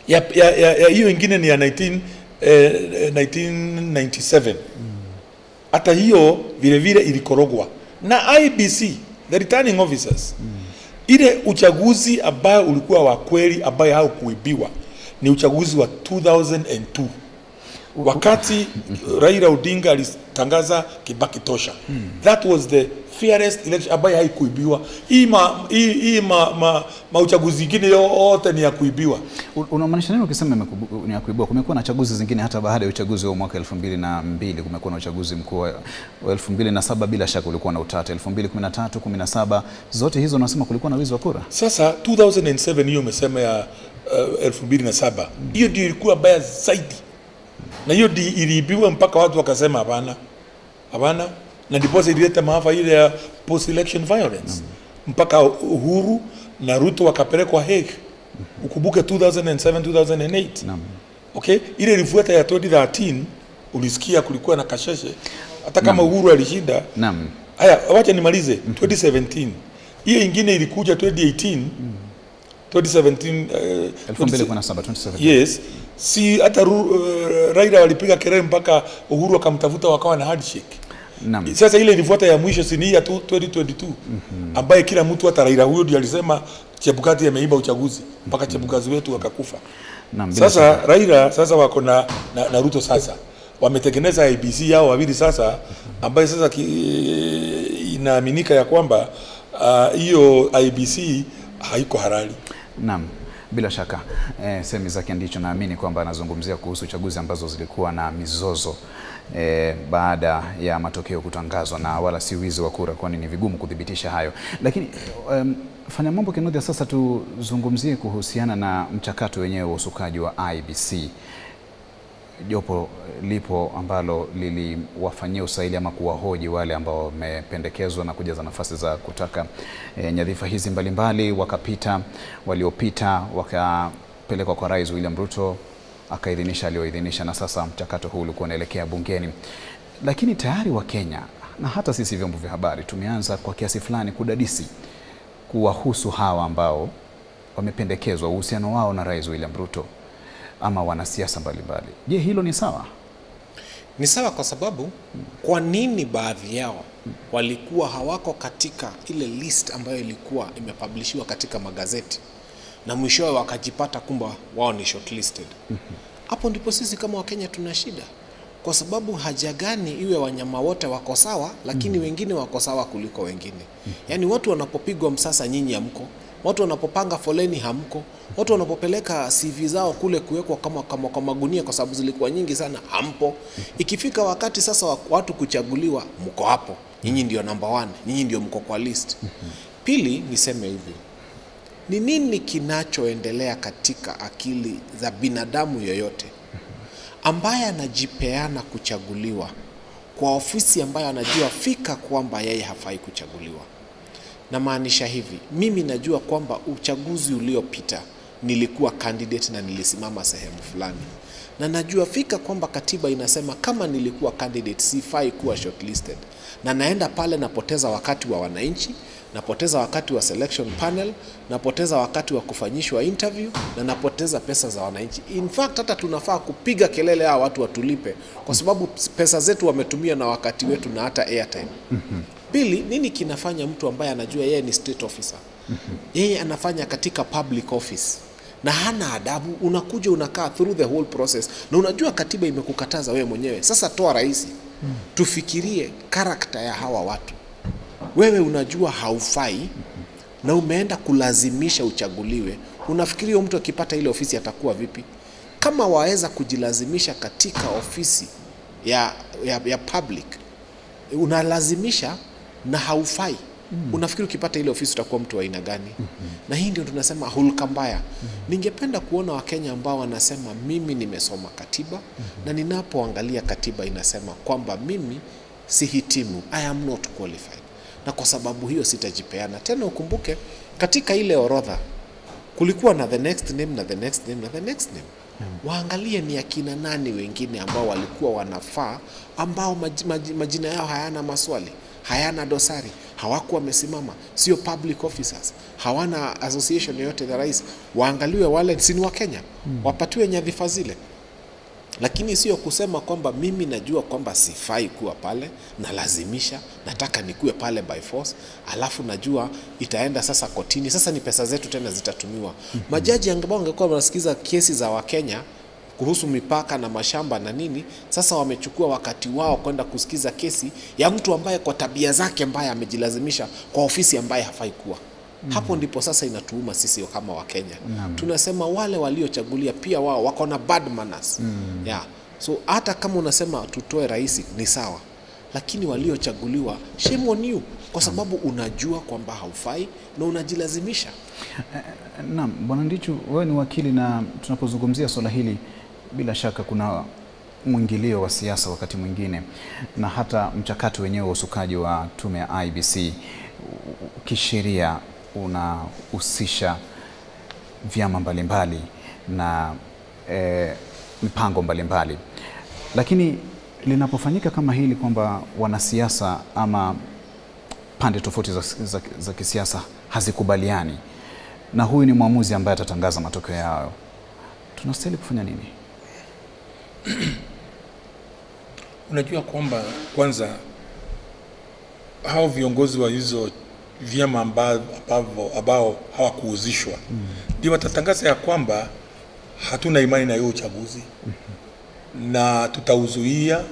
Ya hiyo ingine ni ya 1997. Hata hiyo vile vile ilikorogwa na IBC, the returning officers. Ile uchaguzi ambayo ulikuwa wa kweli, ambayo haukuibiwa, ni uchaguzi wa 2002. Wakati Raila Odinga alitangaza Kibaki tosha. That was the fairest election ambayo haikuibiwa. Hii uchaguzi ingine yote ni ya kuibiwa. Unamaanisha nini ukisema ni ya kuibiwa? Kumekuwa na chaguzi zingine hata baada ya uchaguzi wa mwaka 2002, kumekuwa na uchaguzi mkuu wa 2007, bila shaka ulikuwa na utata, 2013, 17, zote hizo unasema kulikuwa na wizi wa kura. Sasa 2007 hiyo umesema ya 2007. Hiyo ndio ilikuwa baya zaidi. Na hiyo iliibiwa mpaka watu wakasema hapana. Hapana. Na ndipo ilileta maafa ile ya post election violence. Mpaka Uhuru na Ruto wakapelekwa Hague. Ukumbuke 2007 2008. Okay, ile ilifuata ya 2013 ulisikia kulikuwa na kasheshe. Hata kama Uhuru alishinda. Naam. Haya, wacha nimalize. 2017. Hiyo ingine ilikuja 2018. 2017 2017 2017. Yes. Si hata Raila walipiga kelele mpaka Uhuru akamtafuta wakawa na handshake. Naam. Sasa ile ilifuata ya mwisho si ni ya 2022 ambaye kila mtu hata Raila huyo ndiye alisema Chebukati ameiba uchaguzi mpaka Chebukati wetu akakufa. Naam, sasa Raila sasa wako na Ruto sasa. Wametengeneza IEBC yao wawili sasa ambaye sasa inaaminika ya kwamba hiyo IEBC haiko halali. Naam, bila shaka semi zake ndicho naamini kwamba anazungumzia kuhusu chaguzi ambazo zilikuwa na mizozo baada ya matokeo kutangazwa, na wala si wizi wa kura, kwani ni vigumu kudhibitisha hayo. Lakini fanya mambo Kinuthia, sasa tuzungumzie kuhusiana na mchakato wenyewe wa usukaji wa IEBC. Jopo lipo ambalo liliwafanyia usaili ama kuwahoji wale ambao wamependekezwa na kujaza nafasi za kutaka nyadhifa hizi mbalimbali, wakapita, waliopita wakapelekwa kwa Rais William Ruto akaidhinisha aliyoidhinisha, na sasa mchakato huu ulikuwa unaelekea bungeni. Lakini tayari wa Kenya na hata sisi vyombo vya habari tumeanza kwa kiasi fulani kudadisi kuwahusu hawa ambao wamependekezwa, uhusiano wao na Rais William Ruto ama wanasiasa mbalimbali. Je, hilo ni sawa? Ni sawa kwa sababu kwa nini baadhi yao walikuwa hawako katika ile list ambayo ilikuwa imepublishiwa katika magazeti na mwishowe wakajipata kumba wao ni shortlisted? Hapo ndipo sisi kama Wakenya tuna shida, kwa sababu haja gani iwe wanyama wote wako sawa lakini wengine wako sawa kuliko wengine? Yaani watu wanapopigwa msasa nyinyi hamko, watu wanapopanga foleni hamko, watu wanapopeleka CV zao kule kuwekwa kama kwa magunia kwa sababu zilikuwa nyingi sana hampo. Ikifika wakati sasa watu kuchaguliwa mko hapo, nyinyi ndio number 1, nyinyi ndio mko kwa list. Pili, niseme hivi, ni nini kinachoendelea katika akili za binadamu yoyote ambaye anajipeana kuchaguliwa kwa ofisi ambayo anajua fika kwamba yeye hafai kuchaguliwa? Na maanisha hivi, mimi najua kwamba uchaguzi uliopita nilikuwa candidate na nilisimama sehemu fulani, na najua fika kwamba katiba inasema kama nilikuwa candidate sifai kuwa shortlisted, na naenda pale napoteza wakati wa wananchi, napoteza wakati wa selection panel, napoteza wakati wa kufanyishwa interview, na napoteza pesa za wananchi. In fact hata tunafaa kupiga kelele hawa watu watulipe, kwa sababu pesa zetu wametumia na wakati wetu na hata airtime. Pili, nini kinafanya mtu ambaye anajua yeye ni state officer, yeye anafanya katika public office na hana adabu, unakuja unakaa through the whole process na unajua katiba imekukataza wewe mwenyewe. Sasa toa rais, tufikirie karakta ya hawa watu. Wewe unajua haufai na umeenda kulazimisha uchaguliwe. Unafikiria mtu akipata ile ofisi atakuwa vipi? Kama waweza kujilazimisha katika ofisi ya public, unalazimisha na haufai, unafikiri ukipata ile ofisi utakuwa mtu wa aina gani? Na hii ndio tunasema hulka mbaya. Ningependa kuona Wakenya ambao wanasema mimi nimesoma katiba, na ninapoangalia katiba inasema kwamba mimi sihitimu, I am not qualified, na kwa sababu hiyo sitajipeana tena. Ukumbuke katika ile orodha kulikuwa na the next name na the next name na the next name. Waangalie ni akina nani wengine ambao walikuwa wanafaa, ambao majina yao hayana maswali, hayana dosari, hawakuwa wamesimama, sio public officers, hawana association yoyote na rais. Waangaliwe wale si ni wa Kenya, wapatiwe nyadhifa zile. Lakini sio kusema kwamba mimi najua kwamba sifai kuwa pale, nalazimisha, nataka nikuwe pale by force, alafu najua itaenda sasa kotini, sasa ni pesa zetu tena zitatumiwa. Majaji ambao wangekuwa wanasikiza kesi za Wakenya kuhusu mipaka na mashamba na nini, sasa wamechukua wakati wao kwenda kusikiza kesi ya mtu ambaye kwa tabia zake mbaya amejilazimisha kwa ofisi ambaye hafai kuwa. Hapo ndipo sasa inatuuma sisi kama Wakenya. Tunasema wale waliochagulia pia wao wako na bad manners. Yeah. So hata kama unasema tutoe rais ni sawa, lakini waliochaguliwa shame on you, kwa sababu unajua kwamba haufai na unajilazimisha. Naam, Bwana Ndichu, wewe ni wakili na tunapozungumzia swala hili bila shaka kuna mwingilio wa siasa wakati mwingine, na hata mchakato wenyewe wa usukaji wa tume ya IEBC kisheria unahusisha vyama mbalimbali na mipango mbalimbali. Lakini Linapofanyika kama hili kwamba wanasiasa ama pande tofauti za kisiasa hazikubaliani, na huyu ni mwamuzi ambaye atatangaza matokeo yao, tunastahili kufanya nini? Unajua kwamba kwanza hao viongozi wa hizo vyama ambao hawakuhusishwa ndio watatangaza ya kwamba hatuna imani na hiyo uchaguzi na tutazuia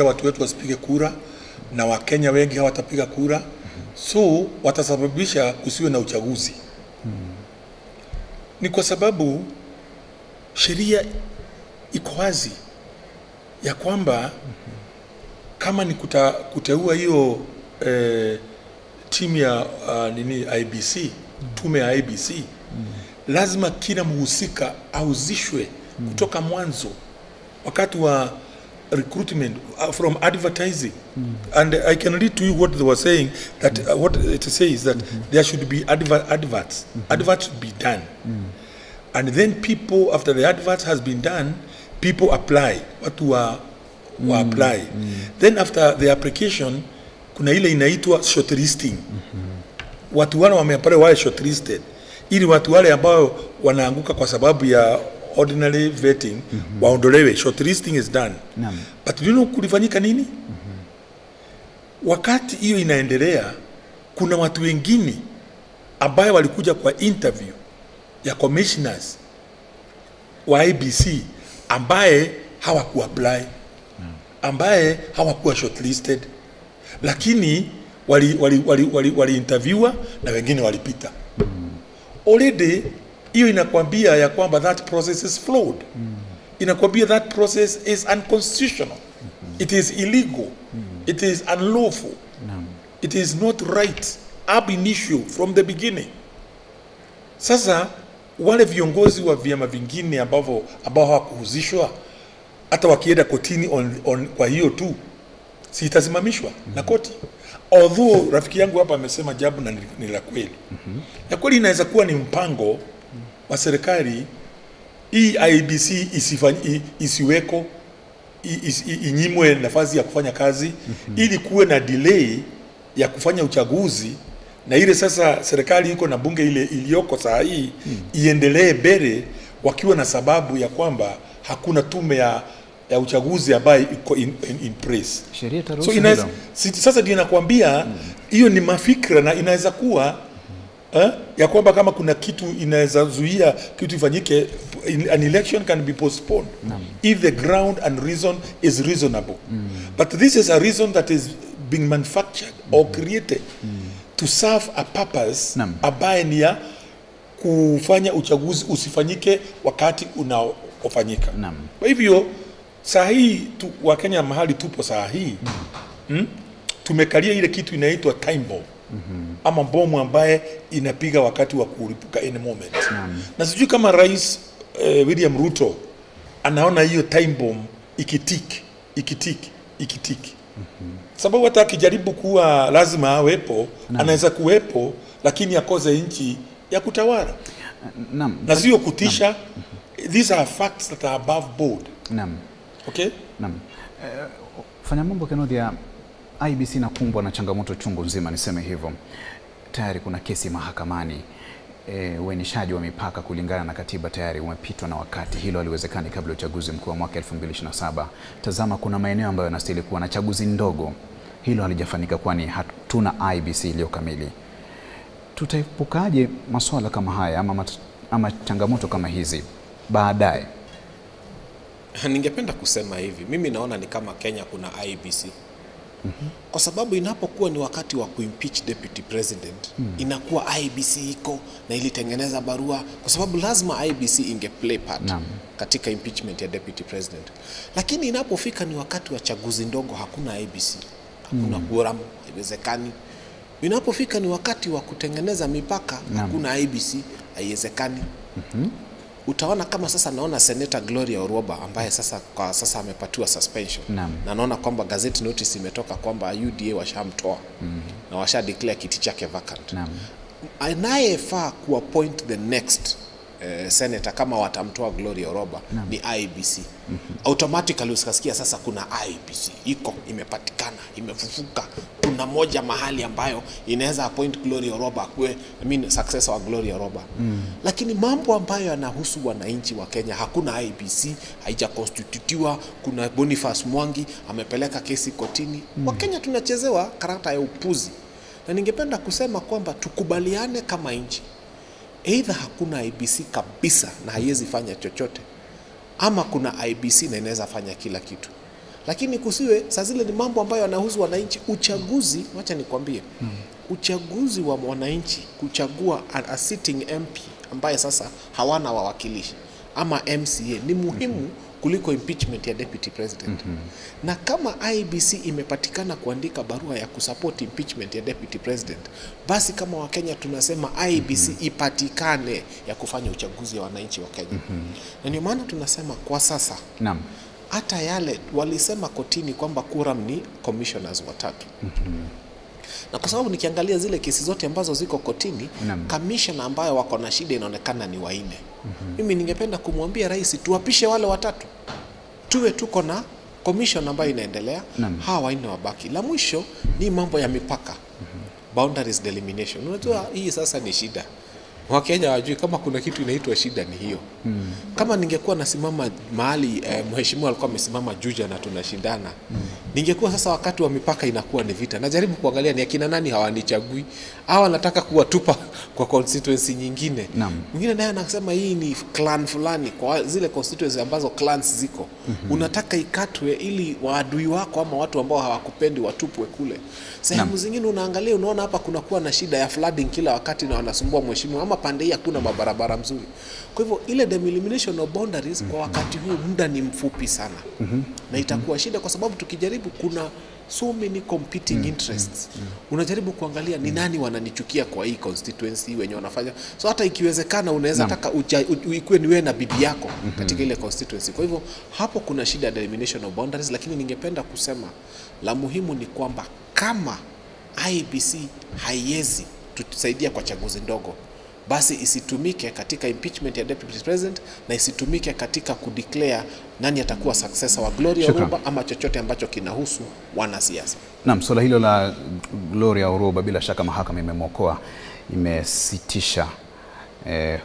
watu wetu wasipige kura na Wakenya wengi hawatapiga kura, so watasababisha kusiwe na uchaguzi. Ni kwa sababu sheria iko wazi ya kwamba kama ni kuteua hiyo timu ya IEBC, tume ya IEBC, lazima kila mhusika ahusishwe kutoka mwanzo wakati wa recruitment, from advertising. And I can read to you what they were saying, that what it says that there should be adverts. Adverts should be done. And then people, after the advert has been done, people apply. Watu wa apply. Then after the application, kuna ile inaitwa shortlisting. Watu wale wameapply wale shortlisted. Ili watu wale ambao wanaanguka kwa sababu ya ordinary vetting waondolewe. Shortlisting is done. But you know kulifanyika nini? Wakati hiyo inaendelea, kuna watu wengine ambao walikuja kwa interview ya commissioners wa IEBC ambaye hawakuapply, ambaye hawakuwa shortlisted, lakini wali interviewa na wengine walipita. Already hiyo inakwambia ya kwamba that process is flawed. Inakwambia that process is unconstitutional. It is illegal. It is unlawful. It is not right ab initio from the beginning. Sasa wale viongozi wa vyama vingine ambao hawakuhusishwa, hata wakienda kotini kwa hiyo tu, si itasimamishwa na koti. Although rafiki yangu hapa amesema jambo na ni la kweli. Ya kweli inaweza kuwa ni mpango wa serikali hii IEBC isiweko, inyimwe nafasi ya kufanya kazi ili kuwe na delay ya kufanya uchaguzi, na ile sasa serikali iko na bunge ile iliyoko saa hii iendelee mbele wakiwa na sababu ya kwamba hakuna tume ya uchaguzi ambayo iko in place. Sheria itaruhusu so sasa ndio nakwambia hiyo ni mafikra, na inaweza kuwa ya kwamba kama kuna kitu inaweza zuia kitu ifanyike, an election can be postponed if the ground and reason is reasonable. But this is a reason that is being manufactured or created to serve a purpose ambaye ni ya kufanya uchaguzi usifanyike wakati unaofanyika. Kwa hivyo saa hii Wakenya mahali tupo saa hii tumekalia ile kitu inaitwa time bomb. Ama bomu ambaye inapiga wakati wa kulipuka any moment. Na sijui kama Rais William Ruto anaona hiyo time bomb ikitik ikitik ikitik. Sababu hata akijaribu kuwa lazima awepo, anaweza kuwepo lakini akose nchi ya kutawala. Na sio kutisha. These are facts that are above board. Okay? Fanya mambo Kinuthia, IEBC inakumbwa na changamoto chungu nzima, niseme hivyo. Tayari kuna kesi mahakamani. Uainishaji wa mipaka kulingana na katiba tayari umepitwa na wakati. Hilo haliwezekani kabla uchaguzi mkuu wa mwaka 2027. Tazama, kuna maeneo ambayo yanastahili kuwa na chaguzi ndogo. Hilo halijafanyika kwani hatuna IEBC iliyo kamili. Tutaepukaje masuala kama haya ama changamoto kama hizi baadaye? Ningependa kusema hivi, mimi naona ni kama Kenya kuna IEBC. Kwa sababu inapokuwa ni wakati wa kuimpeach deputy president, inakuwa IEBC iko na ilitengeneza barua, kwa sababu lazima IEBC inge play part katika impeachment ya deputy president. Lakini inapofika ni wakati wa chaguzi ndogo, hakuna IEBC, hakuna quorum, haiwezekani. Inapofika ni wakati wa kutengeneza mipaka, hakuna IEBC, haiwezekani. Utaona kama sasa naona Senator Gloria Orwoba ambaye sasa kwa sasa amepatiwa suspension. Na naona kwamba gazette notice imetoka kwamba UDA washamtoa na washa declare kiti chake vacant. Anayefaa ku appoint the next senator kama watamtoa Gloria Orwoba ni IEBC. Automatically usikasikia sasa kuna IEBC iko imepatikana, imefufuka. Kuna moja mahali ambayo inaweza appoint Gloria Orwoba kuwe, I mean, successor wa Gloria Orwoba. Lakini mambo ambayo yanahusu wananchi wa Kenya hakuna IEBC, haijaconstitutiwa. Kuna Boniface Mwangi amepeleka kesi kotini. Wakenya tunachezewa karata ya upuzi. Na ningependa kusema kwamba tukubaliane kama nchi, either hakuna IEBC kabisa na haiwezi fanya chochote, ama kuna IEBC na inaweza fanya kila kitu. Lakini kusiwe saa zile ni mambo ambayo yanahusu wananchi. Uchaguzi, wacha nikwambie, uchaguzi wa wananchi kuchagua a sitting MP ambaye sasa hawana wawakilishi ama MCA ni muhimu kuliko impeachment ya deputy president. Na kama IEBC imepatikana kuandika barua ya kusupport impeachment ya deputy president, basi kama Wakenya tunasema IEBC ipatikane ya kufanya uchaguzi wa wananchi wa Kenya. Na ndio maana tunasema kwa sasa, hata yale walisema kotini kwamba quorum ni commissioners watatu. Na kwa sababu nikiangalia zile kesi zote ambazo ziko kotini, commissioner ambayo wako na shida inaonekana ni wanne. Mimi ningependa kumwambia rais tuwapishe wale watatu, tuwe tuko na commission ambayo inaendelea, hawa wanne wabaki. La mwisho ni mambo ya mipaka, boundaries delimitation. Unajua hii sasa ni shida. Wakenya wajui kama kuna kitu inaitwa shida ni hiyo. Kama ningekuwa nasimama mahali mheshimiwa alikuwa amesimama Juja na tunashindana, ningekuwa sasa wakati wa mipaka inakuwa ni vita. Najaribu kuangalia ni akina nani hawanichagui, hawa nataka kuwatupa kwa constituency nyingine. Mwingine naye anasema hii ni clan fulani, kwa zile constituency ambazo clans ziko. Unataka ikatwe ili waadui wako ama watu ambao hawakupendi watupwe kule. Sehemu zingine unaangalia unaona hapa kuna kuwa na shida ya flooding kila wakati na wanasumbua mheshimiwa, ama pande hii hakuna mabarabara mzuri. Kwa hivyo ile delimitation of boundaries kwa wakati huu muda ni mfupi sana. Na itakuwa shida kwa sababu tukijaribu kuna so many competing interests. Unajaribu kuangalia ni nani wananichukia kwa hii constituency wenye wanafanya. So hata ikiwezekana unaweza taka ikuwe ni wewe na bibi yako katika ile constituency. Kwa hivyo hapo kuna shida ya delimitation of boundaries, lakini ningependa kusema la muhimu ni kwamba kama IEBC haiwezi tutusaidia kwa chaguzi ndogo, basi isitumike katika impeachment ya deputy president na isitumike katika kudeclare nani atakuwa successor wa Gloria Orwoba ama chochote ambacho kinahusu wanasiasa. Naam, swala hilo la Gloria Orwoba bila shaka mahakama imemwokoa, imesitisha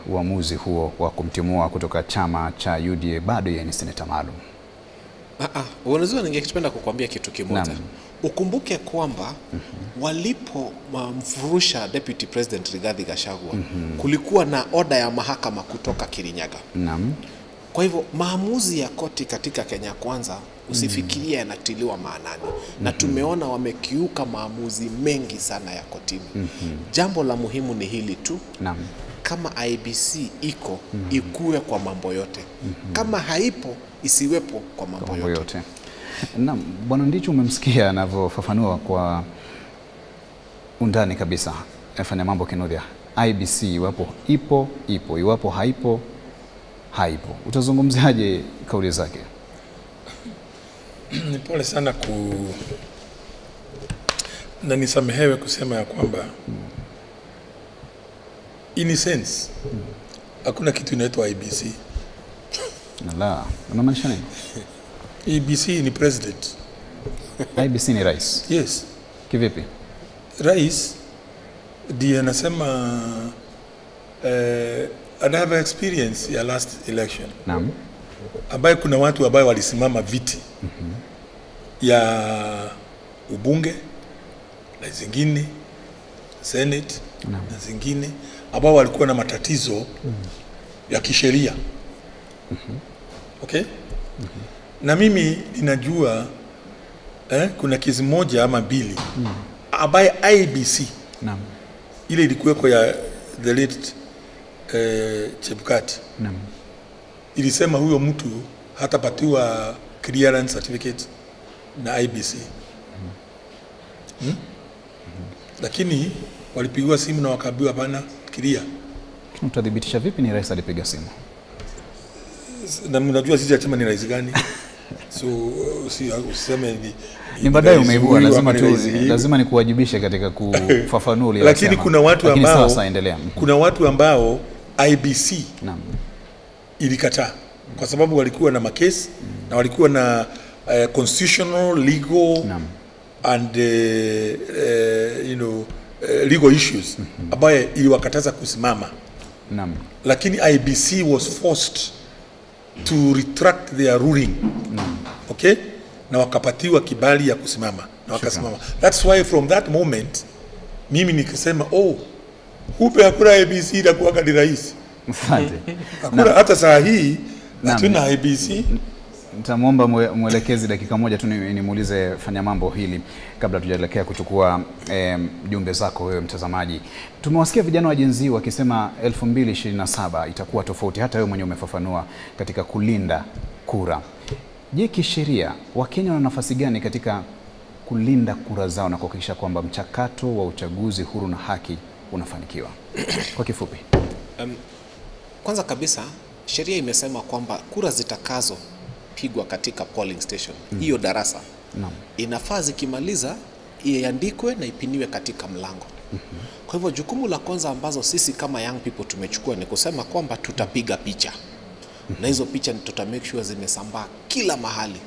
uamuzi huo wa kumtimua kutoka chama cha UDA. Bado yeye ni seneta maalum. Unajua ningependa kukuambia kitu kimoja. Ukumbuke kwamba walipo mfurusha Deputy President Rigathi Gachagua, kulikuwa na oda ya mahakama kutoka Kirinyaga. Kwa hivyo maamuzi ya koti katika Kenya Kwanza usifikirie yanatiliwa maanani. Na tumeona wamekiuka maamuzi mengi sana ya kotini. Jambo la muhimu ni hili tu. Kama IEBC iko, ikue kwa mambo yote. Kama haipo, isiwepo kwa mambo yote. Naam, Bwana Ndichu, umemsikia anavyofafanua kwa undani kabisa. Afanya mambo Kinuthia. IEBC iwapo ipo, ipo, iwapo haipo, haipo. Utazungumziaje kauli zake? Ni pole sana na nisamehewe kusema ya kwamba in a sense hakuna kitu inaitwa IEBC. La, unamaanisha nini? IEBC ni president. IEBC ni rais. Yes. Kivipi? Rais ndiye anasema I have experience ya last election. Naam. Ambaye kuna watu ambao walisimama viti ya ubunge na zingine Senate na zingine ambao walikuwa na matatizo ya kisheria. Okay? Na mimi ninajua kuna kesi moja ama mbili ambaye IEBC ile ilikuweko ya the late Chebukati. Ilisema huyo mtu hatapatiwa clearance certificate na IEBC. Lakini walipigiwa simu na wakaambiwa hapana clear. Utadhibitisha vipi ni rais alipiga simu? Na mnajua sisi achama ni rais gani? So useme ni baadaye umeibua, lazima tu lazima nikuwajibishe katika kufafanua. Lakini kuna watu ambao kuna watu ambao IBC ilikataa kwa sababu walikuwa na makesi na walikuwa na constitutional, legal and you know, legal issues ambaye iliwakataza kusimama. Lakini IBC was forced to retract their ruling. Okay? Na wakapatiwa kibali ya kusimama na wakasimama. That's why from that moment mimi nikasema, oh, kumbe hakuna IBC inakuwa ni rahisi. Asante. Hakuna hata saa hii hatuna IBC. Nitamwomba mwelekezi dakika moja tu nimuulize Fanya Mambo hili kabla tujaelekea kuchukua jumbe zako wewe mtazamaji. Tumewasikia vijana wa Gen Z wakisema 2027 itakuwa tofauti, hata wewe mwenyewe umefafanua katika kulinda kura. Je, kisheria Wakenya wana nafasi gani katika kulinda kura zao na kuhakikisha kwamba mchakato wa uchaguzi huru na haki unafanikiwa? Kwa kifupi. Kwanza kabisa sheria imesema kwamba kura zitakazo pigwa katika polling station, hiyo darasa, inafaa zikimaliza iandikwe na ipiniwe katika mlango. Kwa hivyo jukumu la kwanza ambazo sisi kama young people tumechukua ni kusema kwamba tutapiga picha. Na hizo picha tuta make sure zimesambaa kila mahali.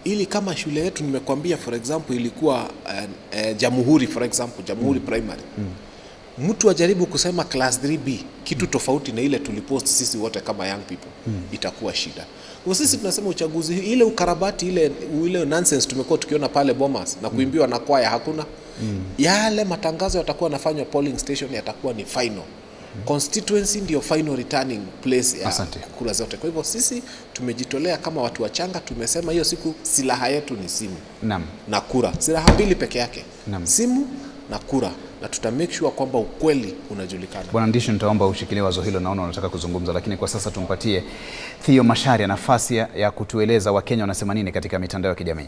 Ili kama shule yetu nimekuambia, for example, ilikuwa Jamhuri, for example, Jamhuri Primary. Mtu ajaribu kusema class 3B kitu tofauti na ile tulipost sisi wote kama young people, itakuwa shida. Kwa sisi tunasema uchaguzi ile ukarabati ile nonsense tumekuwa tukiona pale Bomas na kuimbiwa na kwaya hakuna. Yale matangazo yatakuwa yanafanywa polling station yatakuwa ni final. Constituency ndio final returning place ya kura zote. Kwa hivyo sisi tumejitolea kama watu wachanga, tumesema hiyo siku silaha yetu ni simu na kura. Silaha mbili peke yake. Simu na kura, na tuta make sure kwamba ukweli unajulikana. Bwana Ndishi, nitaomba ushikilie wazo hilo, naona unataka kuzungumza, lakini kwa sasa tumpatie Theo Macharia nafasi ya kutueleza Wakenya wanasema nini katika mitandao ya kijamii.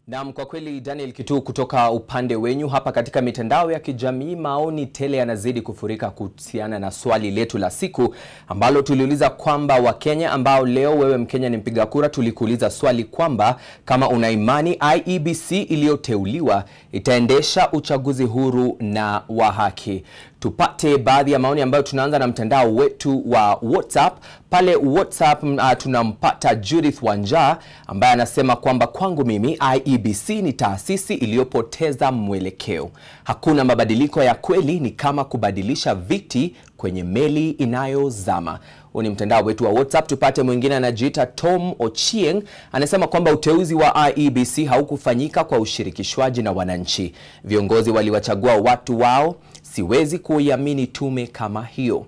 Naam, kwa kweli Daniel Kituu, kutoka upande wenyu hapa katika mitandao ya kijamii maoni tele yanazidi kufurika kuhusiana na swali letu la siku ambalo tuliuliza kwamba Wakenya ambao leo wewe Mkenya ni mpiga kura, tulikuuliza swali kwamba kama una imani IEBC iliyoteuliwa itaendesha uchaguzi huru na wa haki. Tupate baadhi ya maoni ambayo tunaanza na mtandao wetu wa WhatsApp. Pale WhatsApp tunampata Judith Wanja ambaye anasema kwamba kwangu mimi IEBC ni taasisi iliyopoteza mwelekeo. Hakuna mabadiliko ya kweli, ni kama kubadilisha viti kwenye meli inayozama. Huu ni mtandao wetu wa WhatsApp. Tupate mwingine anajiita Tom Ochieng, anasema kwamba uteuzi wa IEBC haukufanyika kwa ushirikishwaji na wananchi. Viongozi waliwachagua watu wao, siwezi kuiamini tume kama hiyo.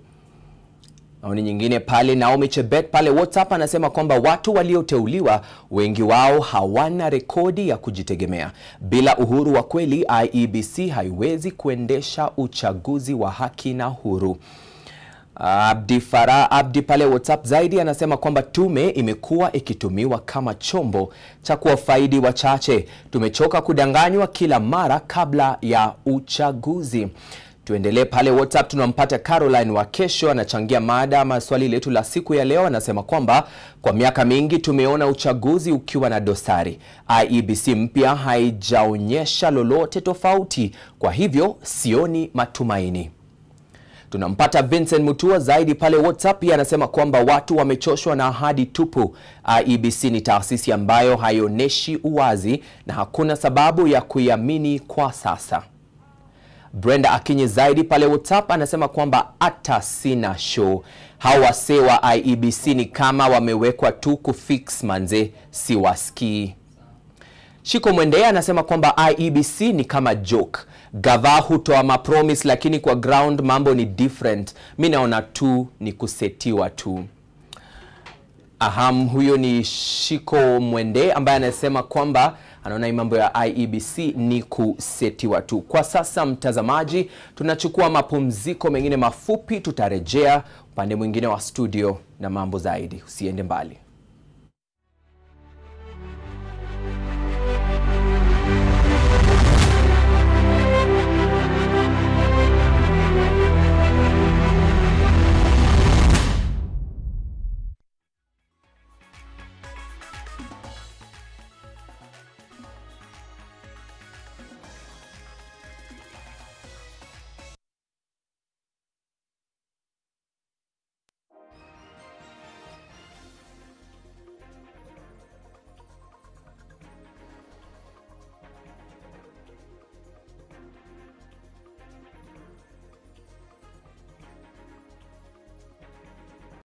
Maoni nyingine pale Naomi Chebet pale WhatsApp anasema kwamba watu walioteuliwa wengi wao hawana rekodi ya kujitegemea. Bila uhuru wa kweli IEBC haiwezi kuendesha uchaguzi wa haki na huru. Abdi Farah Abdi pale WhatsApp zaidi anasema kwamba tume imekuwa ikitumiwa kama chombo cha kuwafaidi wachache. Tumechoka kudanganywa kila mara kabla ya uchaguzi. Tuendelee pale WhatsApp, tunampata Caroline wa Kesho, anachangia mada ama swali letu la siku ya leo. Anasema kwamba kwa miaka mingi tumeona uchaguzi ukiwa na dosari. IEBC mpya haijaonyesha lolote tofauti, kwa hivyo sioni matumaini. Tunampata Vincent Mutua zaidi pale WhatsApp, pia anasema kwamba watu wamechoshwa na ahadi tupu. IEBC ni taasisi ambayo haionyeshi uwazi na hakuna sababu ya kuiamini kwa sasa. Brenda Akinyi zaidi pale WhatsApp anasema kwamba hata sina show. Hawa wasee wa IEBC ni kama wamewekwa tu kufix manze, siwasikii. Shiko Mwendea anasema kwamba IEBC ni kama joke. Gava hutoa mapromise lakini kwa ground mambo ni different. Mimi naona tu ni kusetiwa tu. Aham, huyo ni Shiko Mwende ambaye anasema kwamba anaona mambo ya IEBC ni kusetiwa tu. Kwa sasa mtazamaji, tunachukua mapumziko mengine mafupi, tutarejea upande mwingine wa studio na mambo zaidi. Usiende mbali.